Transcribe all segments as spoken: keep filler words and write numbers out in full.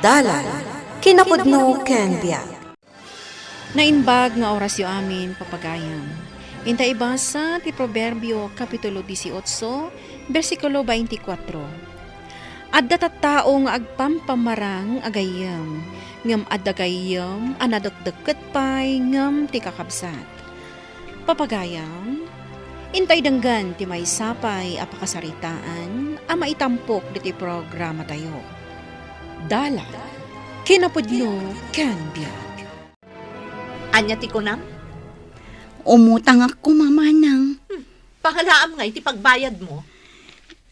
Dalan, kinapudno ken biag. Naimbag nga orasyo amin, papagayam. Inta ibasa ti Proverbio, Kapitulo dieciocho, bersikulo veinticuatro. Adda tattao nga agpampamarang a gayyem, ngem adda gayyem a nadekdekket pay ngem ti kakabsat. Papagayam, intay denggen ti maysa pay a pakasaritaan a maitampok ditoy programatayo. Dalan, kinapudno ken biag. Ania ti kunam? Umutangak koma, manang. Hmm, pangalaam nga iti pagbayadmo?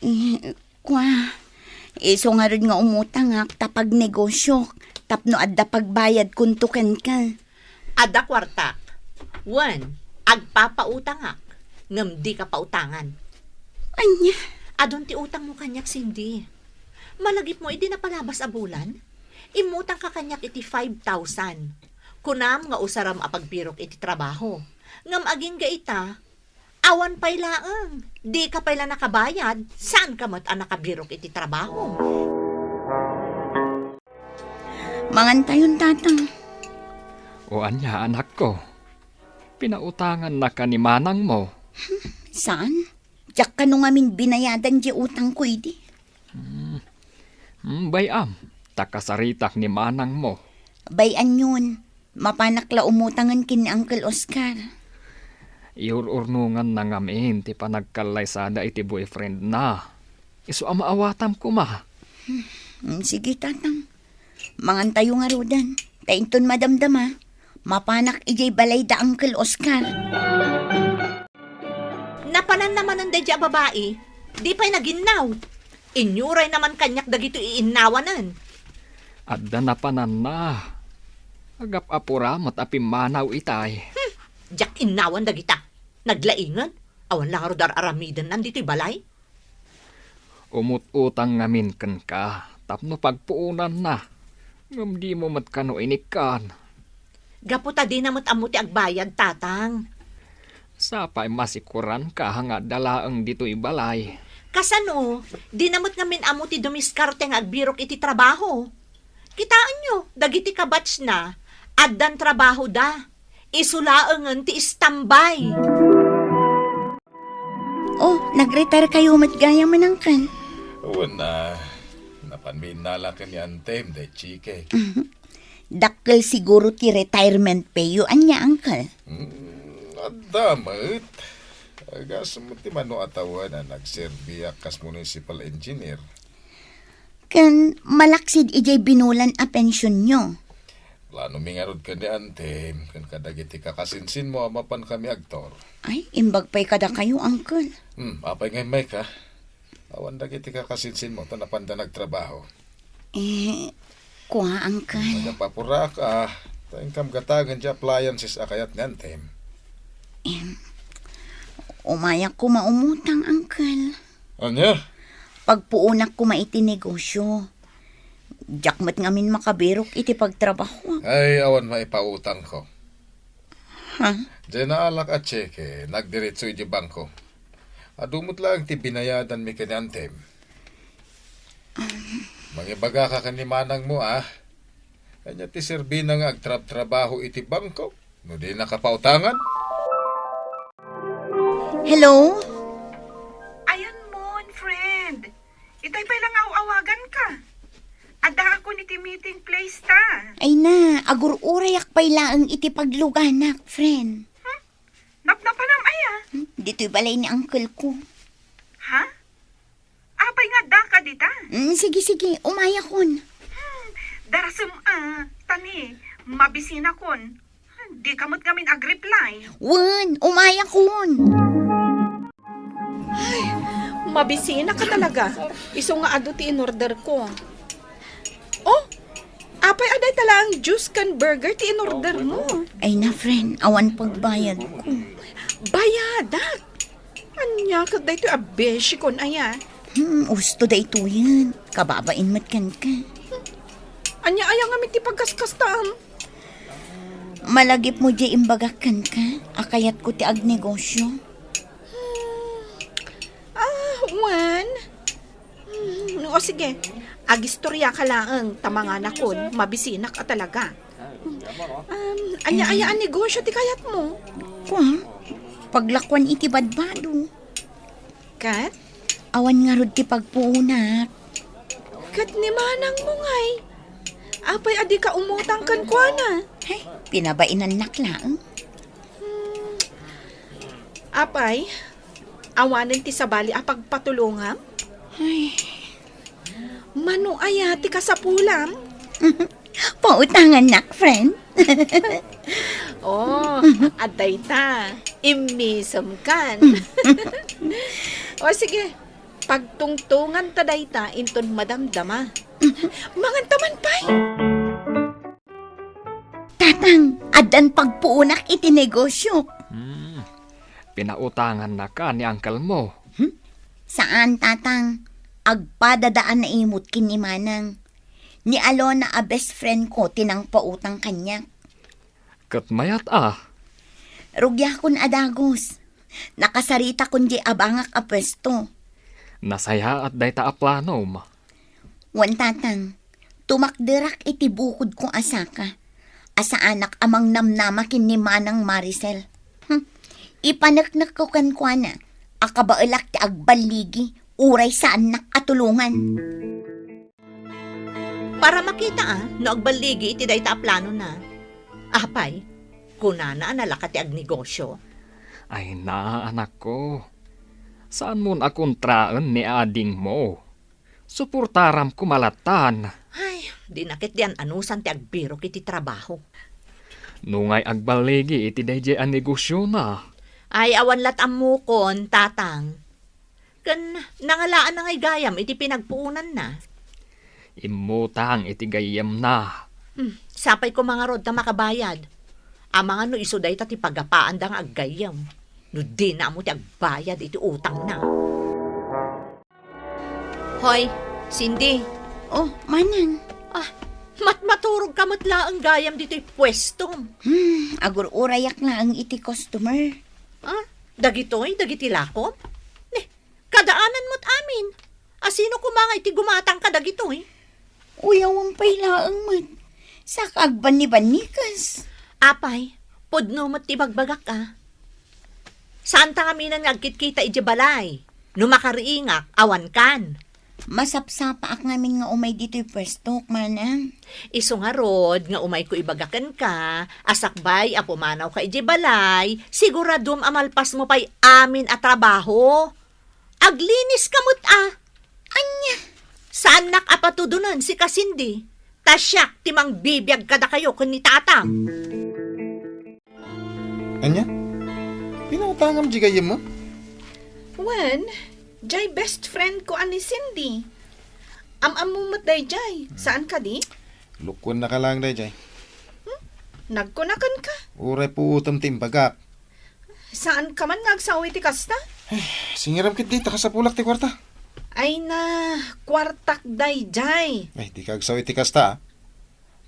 Eh, kua, isu ngarud nga umutangak ta pagnegosyok tapno adda pagbayadkonto kenka. Adda kuartak. Wen, agpapautangak, ngem dika pautangan. Ania? Adun ti utangmo kaniak, Cindy. Malagipmo idi napalabas a bulan, immutangka kaniak iti five thousand. Kunam nga usaram a pagbirok iti trabaho. Ngem agingga ita, awan pay laeng. Dika pay la nakabayad, saanka met a nakabirok iti trabaho. Mangantayon, tatang. O ania, anakko? Pinautangannaka ni manangmo? Saan? Diak kano ngamin binayadan diay utangko idi. Hmm, bay-am, ta kasaritak ni manangmo. Bay-anyon, mapanak la umutangen ken ni Uncle Oscar. Iur-urnonganna ngamin ti panagkallaysada iti boyfriendna. Isu a maawatam koma. Hmm, sige, tatang. Mangantayo ngaruden, ta inton madamdama, mapanak idiay balay da Uncle Oscar. Napananna manen daydiay a babai, di pay naginnaw. Inyurayna man kaniak dagitoy iinnawanen. Adda napananna. Agap-apura met a pimmanaw itay. Hmm, diak innawan dagita. Naglaingen, awan la ngarud ar-aramidennan ditoy balay. Umut-utang ngamin kenka tapno pagpuonanna, ngem dimo met kano inikkan. Gapu ta dina met ammo ti agbayad, tatang. Sapay masikuranka nga adda laeng ditoy balay. Kasano, dina met ngamin ammo ti dumiskarte nga agbirok iti trabaho. Kitaenyo, dagiti kabatchna, addan trabahoda. Isu laengen ti istambay. Oh, nag-retire kayo met gayam, Uncle? Wen a, napanmi innala ken ni Antem, daydi Chike. Dakkel siguro ti retirement pay yo ania, Uncle? Hmm, adda met. Agasem ti mano a tawen a nagserbiak kas municipal engineer. Ken malaksid idiay binulan a pensionyo. Planomi ngarud ken ni Antem ken kadagiti kakasinsinmo a mapankami agtor. Ay, imbag pay kadakayo, Uncle. Hmm, apay nga immayka? Awan dagiti kakasinsinmo ta napanda nagtrabaho. Eh, kua, Uncle. Nagapapuraak a, ta inkam gatagen ti appliances a kayat ni Antem. Em, umayak koma umutang, Uncle. Ania? Pagpuonak koma iti negosyo. Diak met ngamin makabirok iti pagtrabahoak. Ay, awan maipautangko. Ha? Diay naalak a tseke, nagdiretso iti bangko. Adu met laeng ti binayadanmi ken ni Antem. Um. Mangibagaka ken ni manangmo, a? Ania ti serbina nga agtrabtrabaho iti bangko no di nakapautangan? Hello? Ayan mon, friend. Itay pay lang aw-awaganka. Adda ako iti meeting place ta. Ay na, agur-urayak pay laeng iti pagluganak, friend. Hmm? Napnapanam aya? Hmm, ditoy balay ni uncle ko. Ha? Apay nga addaka dita? Mm, sige, sige. Umayakon. Hmm, darasem a, tani, mabisinakon. Dika met ngamin agreply. Wen, umayakon. Ay, mabisinaka talaga. Isu nga adu ti inorder ko. Oh, apay a dayta laeng juice ken burger ti inorder mo? Ay na, friend, awan pagbayad ko. Bayadak? Ania ket daytoy a beshikon aya? Hmm, usto daytoyen. Kababain met kenka. Ania aya ngamin ti pagkaskastam? Malagipmo diay imbagak kenka a kayatko ti agnegosyo? Hmm. Ah, wen? Hmm, o sige. Agistoriaka laeng ta manganakon, mabisinak a talaga. Um, ania aya a negosyo ti kayatmo? Kua, paglakuan iti badbado. Ket? Awan ngarud ti pagpuonak. Ket ni manangmo ngay? Apay a dika umutang kenkuana? Ay, pinabainannak laeng. Hmm. Apay, awanen ti sabali a pagpatulongam? Ay. Mano aya ti kasapulam? Pautangannak, friend. Oh, adda ita. Immisem kan. O sige, pagtungtunganta dayta inton madamdama. Manganta man pay. Tatang, addan pagpuonak iti negosyo. Hmm. Pinautangannaka ni uncle mo? Hmm? Saan, Tatang. Agpadadaan na imot ken ni Manang. Ni Alona a best friend ko ti nangpautang kaniak. Ket mayat a. Rugiakon a dagus. Nakasaritakon diay abangak a puesto. Nasayaat dayta a planom. Wen, Tatang, tumakderak iti bukodko a saka, a saanak a mangnamnama ken ni Manang Maricel. Hmm. Ipaneknekko kenkuana a kabaelak ti agballigi uray saannak a tulongan. Para makita a no agballigi iti dayta a planona. Apay, kunana a nalaka ti agnegosyo. Ay na, anakko. Saanmon a kontraen ni adingmo. Suportaram koma lattan. Ay, di na ket dian anusan ti agbirok iti trabaho. Nungay agballigi iti daydiay a negosyona. Ay, awan lat ammokon, Tatang. Ken nangalaan na ngay gayam iti pinagpuonanna. Immutang iti gayyemna. Hmm, sapay koma ngarud ta makabayad. Amangan no isu dayta ti pagapaanda nga aggayyem. No dina ammo ti agbayad iti utangna. Hoy, Cindy. Oh, Manang. Ah, matmaturog ka met laeng gayam ditoy puestom. Hmm, agur-urayak laeng iti customer. Ah, dagitoy, dagiti lakom? Ne, kadaanan met amin. A sino koma nga iti gumatang ka dagitoy? Uyawan pay laeng met. Saka agbannibannikas. Apay, pudno met ti bagbagak a. Saanta ngaminen nga agkitkita idiay balay. No makariingak, awan kan. Masapsapaak ngamin nga umay ditoy puestok, Manang. Isu ngarud nga umayko ibaga kenka, a sakbay a pumanawka idiay balay, siguradom a malpasmo pay amin a trabaho. Aglinis ka met a. Ania? Saannak a patudonen, sika Cindy, ta siak ti mangbibiag kadakayo ken ni Tatang. Ania? Pinautangam di gayyemmo? Wen, jay best friend ko a ni Cindy. Am-ammo met dayjay, saan kadi? Lukuen na ka lang dayjay. Hmm? Nagkunakan ka? Uray puutem ti imbagak. Saan ka man nga agsao iti kasta? Ay, singiram ket di, ta kasapulak ti kuarta. Ay na, kuartak dayjay. Ay, di ka agsao iti kasta, a.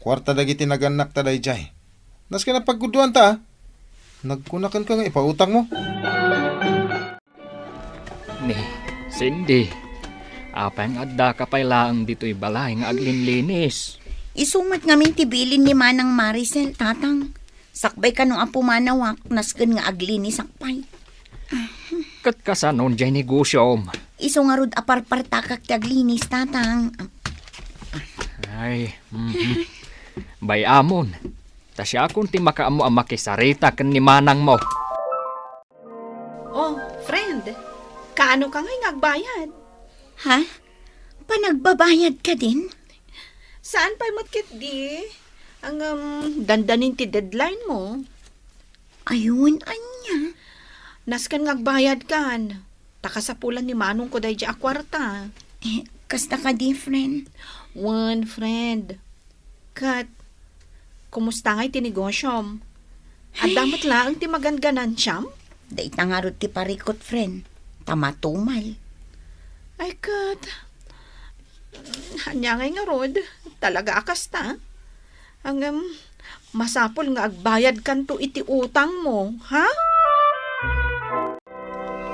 Kuarta dagiti nagannakta dayjay. Nasken a pagguduanta, a. Nagkunakan ka nga ipautangmo. Ni, Cindy, apay nga addaka pay laeng ditoy balay nga aglinlinis? Isu met ngamin ti bilin ni Manang Maricel, Tatang. Sakbay kano a pumanawak, nasken nga aglinisak pay. Ket kasano jay negosyom? Isu ngarud a parpartakak ti aglinis, Tatang. Ay, mhm. Bay-amon. Ta siakon ti makaammo a makisarita ken ni manangmo. Oh, friend, kaano ka ngay nga agbayad? Ha? Panagbabayad ka din? Saan pay met ketdi? Ngem, dandanin ti deadline mo. Ayun, ania? Nasken nga agbayad kan. Ta kasapulan ni manongko daydi a kuarta. Eh, kasta kadi, friend? Wen, friend. Ket, kumusta ngay ti negosyom? Adda met laeng ti maganganansiam? Dayta ngarud ti parikut, friend. Ta matumal. Ay, ket, ania ngay ngarud? Talaga a kasta? Ngem, masapul nga agbayadkanto iti utangmo, ha?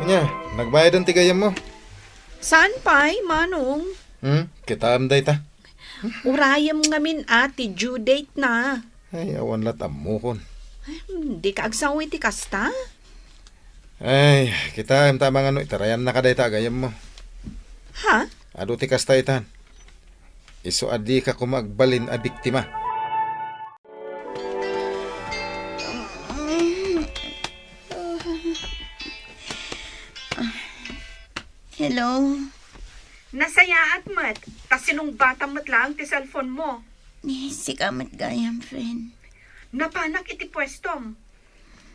Ania, nagbayadan ti gayyemmo? Saan pay, Manong? Hmm? Kitaem dayta? Urayem ngamin a ti due date na. Ay, awan lat ammokon. Hmm, di ka agsaw iti kasta? Ay, kitaem ta mangano itarayan na ka dayta agayem mo. Ha? Adu ti kasta itan. Isu a di ka koma agbalin a biktima. Hello? Nasayaat met, ta sinungbatam met laeng ti cellphone mo. Ni sika met gayam, friend. Napanak iti puestom.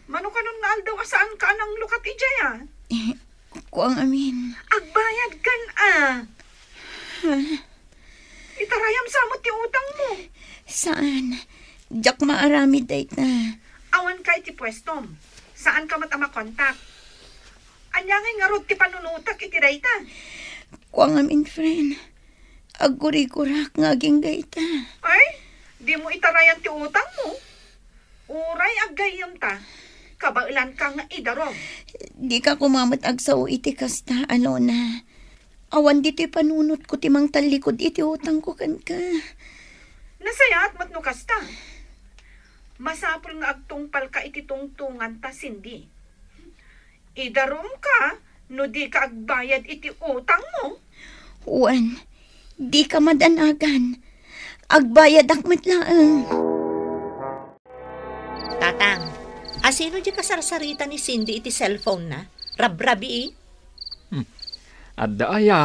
Mano kanon nga aldaw a saan ka a nanglukat idiay, a? Eh, kuang amin. Agbayad kan, a? Ha? Itarayam sa met ti utang mo. Saan? Diak maaramid dayta. Awan ka iti puestom. Saan ka met a makontak. Ania ngay ngarud ti panunotek iti dayta? Kuang amin, friend. Aggurigurak nga agingga ita. Ay, dimo itarayan ti utang mo. Uray aggayyem ta, kabaelan ka nga idarom. Di ka koma met agsao iti kasta, Alona. Awan ditoy panunotko ti mangtallikud iti utangko kenka. Nasayaat met no kasta. Masapul nga agtungpal ka iti tungtongan ta, Cindy. Idarom ka no di ka agbayad iti utang mo. Wen, di ka madanagan. Agbayadak met laeng. Tatang, asino di kasarsarita ni Cindy iti cellphone na? Rabrabii? Hmm. Adda aya?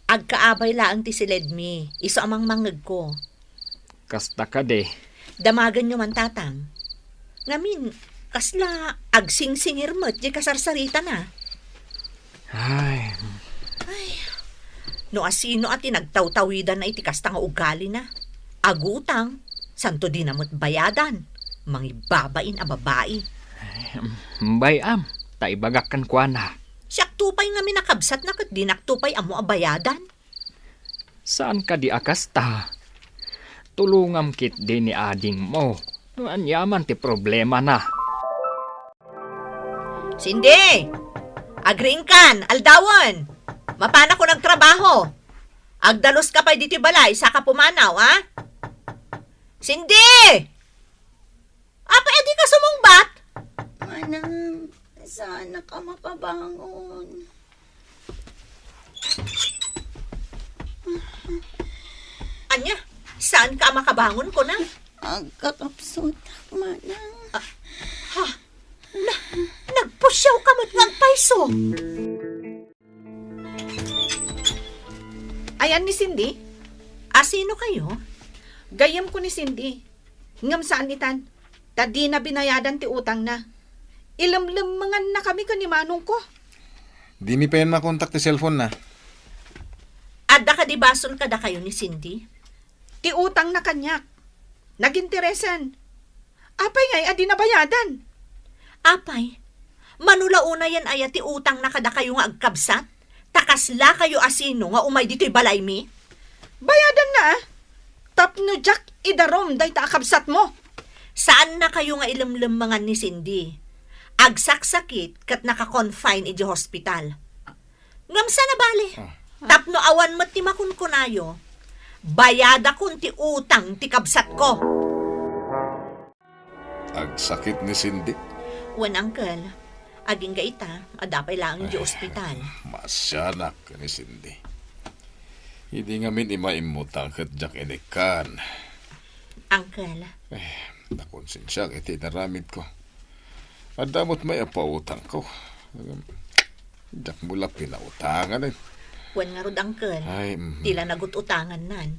Agkaabay laeng ti siledmi, isu a mangmangngegko. Kasta kadi. Damagenyo man, Tatang. Ngamin, kasla agsingsingir met di kasarsaritana. Ay. Ay, no asino a ti nagtawtawidanna iti kasta nga ugalina? Agutang, santo dina met bayadan. Mangibabain a babai. Ay, bay-am, ta ibagak kenkuana. Siakto pay ngamin a kabsatna ket dinakto pay ammo a bayadan. Saan kadi a kasta? Tulongam ketdi ni adingmo no aniaman ti problemana. Cindy! Agriingkan, aldawen! Mapanakon agtrabaho! Agdaluska pay ditoy balay, saka pumanaw, a? Cindy! Apay a di ka sumungbat? Manang, saan ka makabangon? Ania? Saan ka a makabangon, kuna? Agkakapsutak, Manang. Ah, ha? Na, nagpusiaw ka met nga agpayso? Ayan ni Cindy? Asino kayo? Gayyemko ni Cindy. Ngem saan itan, ta dina binayadan ti utangna. Ilemlemmengannakami ken ni manongko. Dimi payen makontak ti cellphone na. Adda kadi basol kadakayo ni Cindy? Ti utangna kaniak. Naginteresen. Apay ngay a di nabayadan? Apay, mano la unayen aya ti utangna kadakayo nga agkabsat? Ta kaslakayo a sino nga umay ditoy balaymi? Bayadanna, a. Tapno diak idarom dayta a kabsatmo. Saannakayo nga ilemlemmengan ni Cindy. Agsaksakit ket naka-confine idiay hospital. Ngem saan a bale? Ah. Tapno awan met ti makunkunayo, bayadakon ti utang ti kabsatko. Agsakit ni Cindy? Wen, Uncle. Agingga ita, adda pay laeng idiay ospital. Maasianak ni Cindy. Idi ngamin ima immutang ket diak inikkan. Uncle. Eh, nakonsensiak iti inaramidko. Adda met may a pautangko. Diakmo la pinautangan, eh. Wen ngarud, Uncle. Ay, mm. Ti la nagut-utangannan.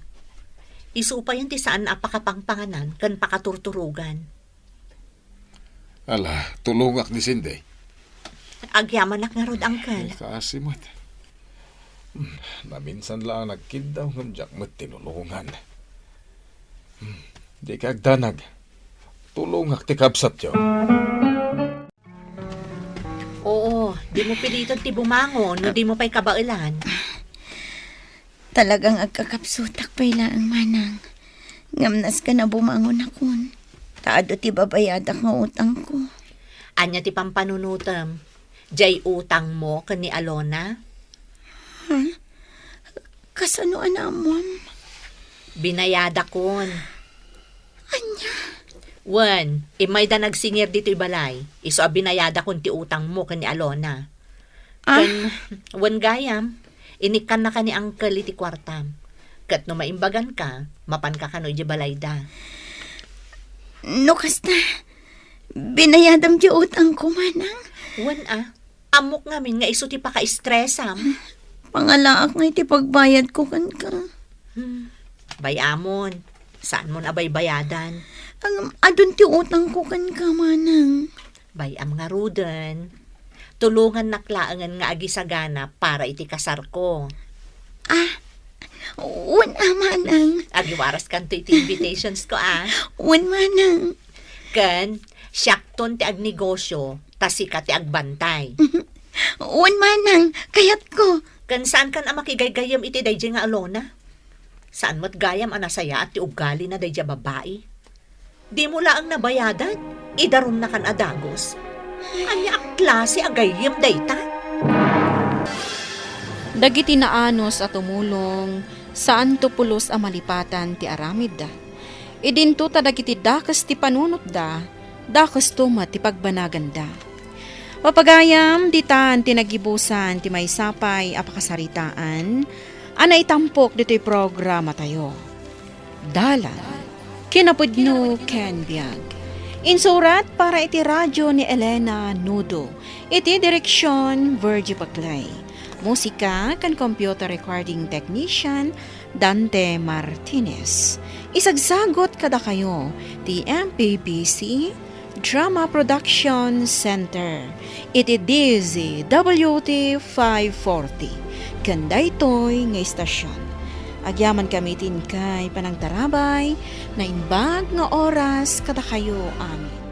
Isu payen ti saan a pakapangpanganan ken pakaturturogan. Ala, tulongak ni Cindy. Agyamanak ngarud, Uncle. Ay, kaasi met. Hmm, naminsan laeng nagkiddaw ngem diak met tinulongan. Hmm, di ka agdanag. Tulongak ti kabsatyo. Oo, dimo piliton ti bumangon no dimo pay kabaelan. Talagang agkakapsutak pay laeng, Manang. Ngem nasken a bumangonakon, ta adu ti babayadak nga utangko. Ania ti pampanunotem? Diay utangmo ken ni Alona? Ha? Kasano a naammoam? Binayadakon. Ania? Wen, immayda nagsingir ditoy balay. Isu a binayadakon ti utangmo ken ni Alona. Ah? Ken, wen gayam, inikkannaka ni Uncle iti kuartam. Ket no maimbaganka, mapanka kano idiay balayda. No kasta, binayadam ti utangko, manang? Wen a, ammok ngamin nga isu ti pakaestresam. Pangalaak nga iti pagbayadko kenka. Hmm. Bay-amon, saanmon a baybayadan. Ngem adun ti utangko kenka, manang. Bay-am ngaruden. Tulongannak laengen nga agisagana para iti kasarko. Ah, wen a, manang. Agiwaraskanto iti invitations ko, ah. Wen, manang. Ken, siakton ti agnegosyo, ta sika ti agbantay. Wen, manang, kayatko. Ken saankan a makigaygayyem iti daydiay nga Alona? Saan met gayam a nasayaat ti ugalina daydiay a babai? Dimo laeng nabayadan, idarumnakan a dagus. Ania a klase a gayyem dayta? Dagiti naanus a tumulong, saanto pulos a malipatan ti aramidda. Idinto ta dagiti dakes ti panunotda, dakesto met ti pagbanaganda. Papagayam, ditan ti nagibusan ti maysa pay a pakasaritaan a naitampok ditoy programatayo. Dalan, kinapudno ken biag. Insurat para iti radyo ni Elena Nudo, iti direksion Virgie Paclay. Musika ken computer recording technician Dante Martinez. Isagsagot kadakayo ti M P B C Drama Production Center iti D Z W T five forty. Ken daytoy nga istasyon, agyamankami ti inkay panangtarabay, naimbag nga oras kadakayo amin.